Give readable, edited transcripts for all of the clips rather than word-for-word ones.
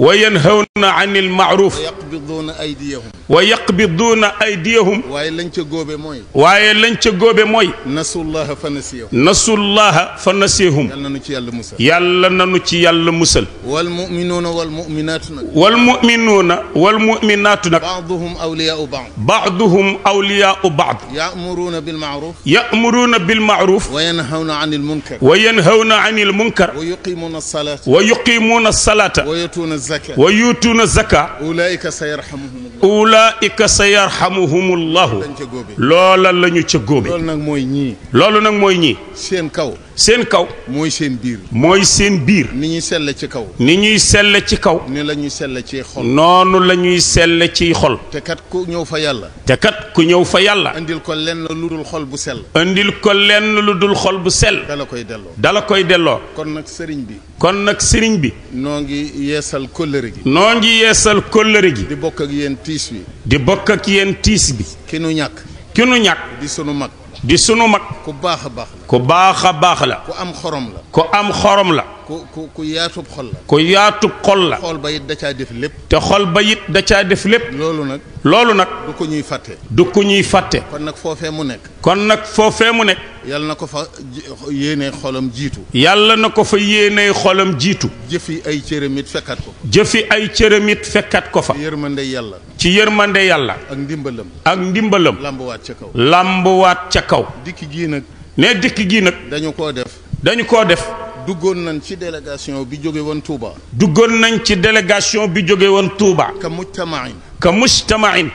وينهون عن المعروف ويقبضون أيديهم waaye lañ ca góobe mooy nasullaha fa nasiyahum nasullaha fa nasiyahum yàlla nanu ci yàlla musal wal mu'minuuna wal mu'minaatu nag ba'duhum awliyaa'u ba'd ya'muruuna bil ma'ruf wa yanhawna 'anil munkar wa yuqiimuuna as-salaata wa yu'tuuna az-zakaata ulaa'ika sayarhamuhumullahu loola lañu ca góobe loolu nag mooy ñii seen kaw mooy seen biir ni ñuy selle ci kaw ni la ñuy selle ci xol noonu la ñuy selle ci xol te kat ku ñëw fa yàlla andil ko lenn lu dul xol bu sell dala koy delloo kon nag sëriñ bi noo ngi yeesal kóllëre gi di bokk ak yéen tiis bi ki nu ñàkk di sunu mag ku baax a baax la ku am xorom la ku yaatub xol la xol ba it da caa def lépp loolu nag du ko ñuy fàtte kon nag foofee mu nekk yàlla na ko fa yéene xolam jiitu jëfi ay cëramit fekkat ko fa ci yërmande yàlla ak ndimbalam lambuwaat ca kaw dikk gii nag dañu koo def duggoon nañ ci délégation bi jóge woon Touba ka mujtamain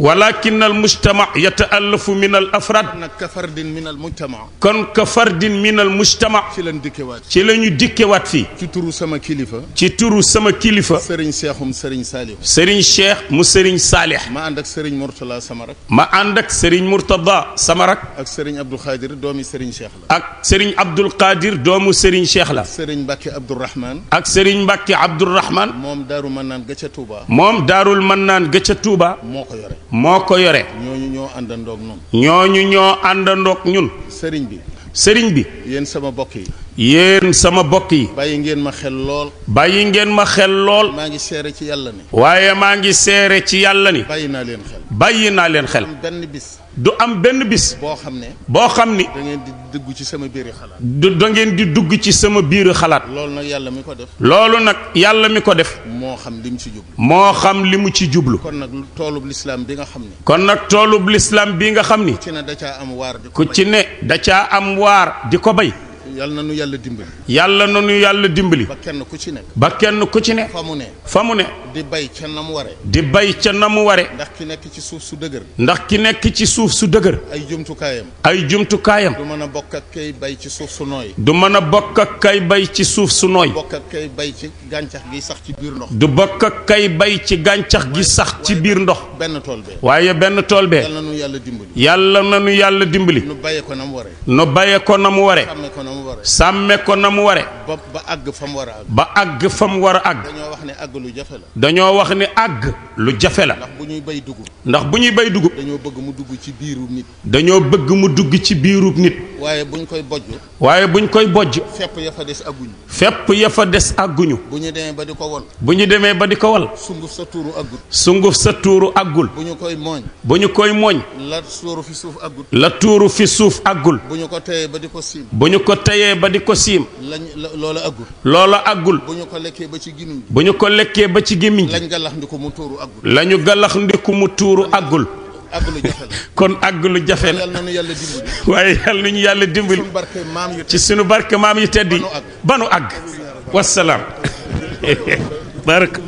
walakin al mujtama yata'allafu min al afrad nag ka fardin min al mujtama ci lañu dikkewaat fii ci turu sama kilifa Serigne Cheikh mu Serigne Salih ma ànd ak Serigne Mourtada sama rak ak Serigne Abdul Qadir doomu Serigne Cheikh la Serigne Mbacke Abdourahman moom daarul mannaan ga ca Touba moo ko yore ñooñu ñoo àndandoog ñun sëriñ bi yéen sama bokk yi bàyyi ngeen ma xel lool maa ngi seere ci yàlla ni bàyyi naa leen xel du am benn bis boo xam ni da ngeen di dugg ci sama biir xalaat loolu nag yàlla mi ko def moo xam li mu ci jublu kon nag toolub lislaam bi nga xam ni ku ci ne da caa am waar di ko bay yàlla na nu yàlla dimbali ba kenn ku ci ne fa mu ne di bay ca na mu ware ndax ki nekk ci suuf su dëgër ay jumtukaayam du mën a bokk ak kay bay ci suuf su nooy bokk ak kay bay ci gàncax gi sax ci biir ndox benn tool bee yàlla na nu yàlla dimbali nu baye ko na mu ware sàmme ko na mu ware ba àgg fa mu war a àgg dañoo wax ne àgg lu jafe la ndax bu ñuy bay dugub dañoo bëgg mu dugg ci biirub nit waaye buñ koy bojj fepp ya fa des àgguñu bu ñu demee ba di ko wal sunguf sa tuuru àggul bu ñu koy mooñ la tuuru fi suuf àggul bu ñu ko teyee ba di ko siim loola àggul bu ñu ko lekkee ba ci gémmiñ lañu galax ndiku mu tuuru àggul kon àgg lu jafe la waaye yàlla nañu yàlla dimbali ci sunu barke maam yu tedd yi ba nu àgg wasalaam barak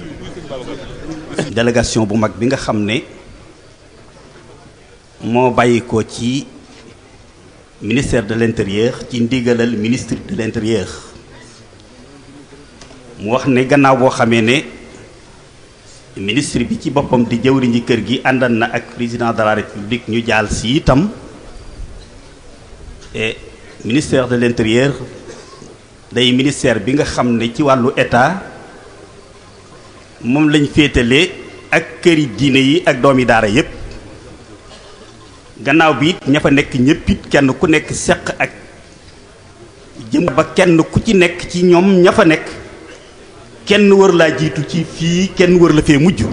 délégation bu mag bi nga xam ne moo bàyyi ko ci ministère de l'intérieur ci ndigalal ministre de l'intérieur mu wax ne gannaaw boo xamee ne ministre bi ci boppam di jëwriñi kër gi àndan na ak président de la république ñu jaal si itam et ministère de l'intérieur day ministère bi nga xam ne ci wàllu état moom lañ féetale ak këri diine yi ak doomi daara yépp gannaaw bi it ña fa nekk ñëpp it kenn ku nekk seq ak jëm ba kenn ku ci nekk ci ñoom ña fa nekk kenn wër laa jiitu ci fii kenn wër la fee mujj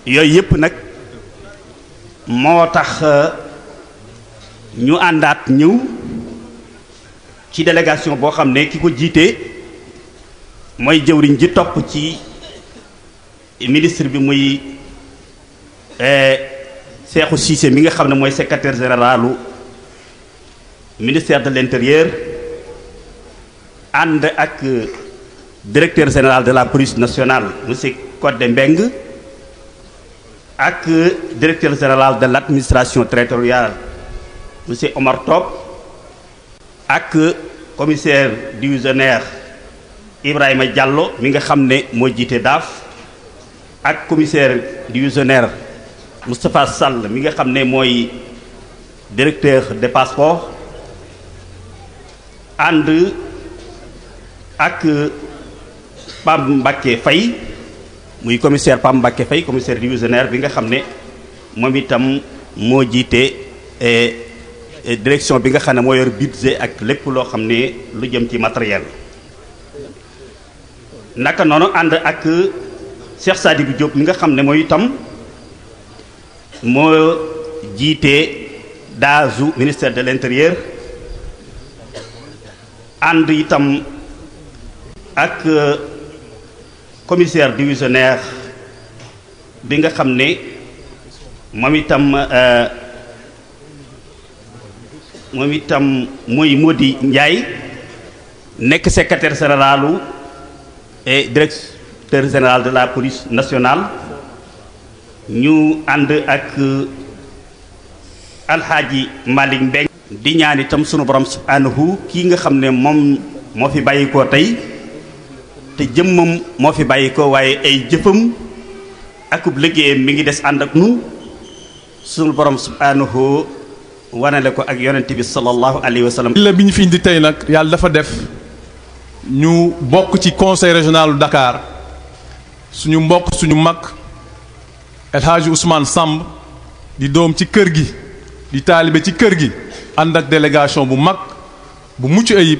yooyu yépp nag moo tax ñu àndaat ñëw ci délégation boo xam ne ki ko jiite mooy jëwriñ ji topp ci ministre bi muy Cheikhou Cissé mi nga xam ne mooy secrétaire généralu ministère de l'intérieur ànd ak directeur général de la police nationale monsieur Codé Mbeng ak directeur général de l'administration territoriale monsieur Omar Top ak commissaire divisionnaire Ibrahima Diallo mi nga xam ne moo jiite daaf ak commissaire divisionnaire Moustapha Sall mi nga xam ne mooy directeur des passeports ànd ak Pam Mbacké Faye muy commissaire Pam Mbacké Faye commissaire divisionnaire bi nga xam ne moom itam moo jiite direction bi nga xam ne moo yor budget ak lépp loo xam ne lu jëm ci matériel naka noonu ànd ak Cheikh Sadibou Diop mi nga xam ne mooy itam moo jiite DASU ministère de l'intérieur ànd itam ak commissaire divisionnaire bi nga xam ne moom itam mooy Modi Ndiaye nekk secrétaire généralu et directeur général de la police nationale ñu ànd ak alxaaji Malick Mbeng di ñaan itam sunu borom subhanahu kii nga xam ne moom moo fi bàyyi ko tey te jëmmam moo fi bàyyi ko waaye ay jëfam akub liggéeyam mi ngi des ànd ak nun sunu borom subhanahu wanale ko ak yonent bi sallallahu alayhi wa sallam. la bi ñu fi indi tey nag yàlla dafa def ñu bokk ci conseil régional Dakar suñu mbokk suñu mag El Hadji Ousmane Samb di doom ci kër gi di taalibe ci kër gi ànd ak délégation bu mag bu mucc ayib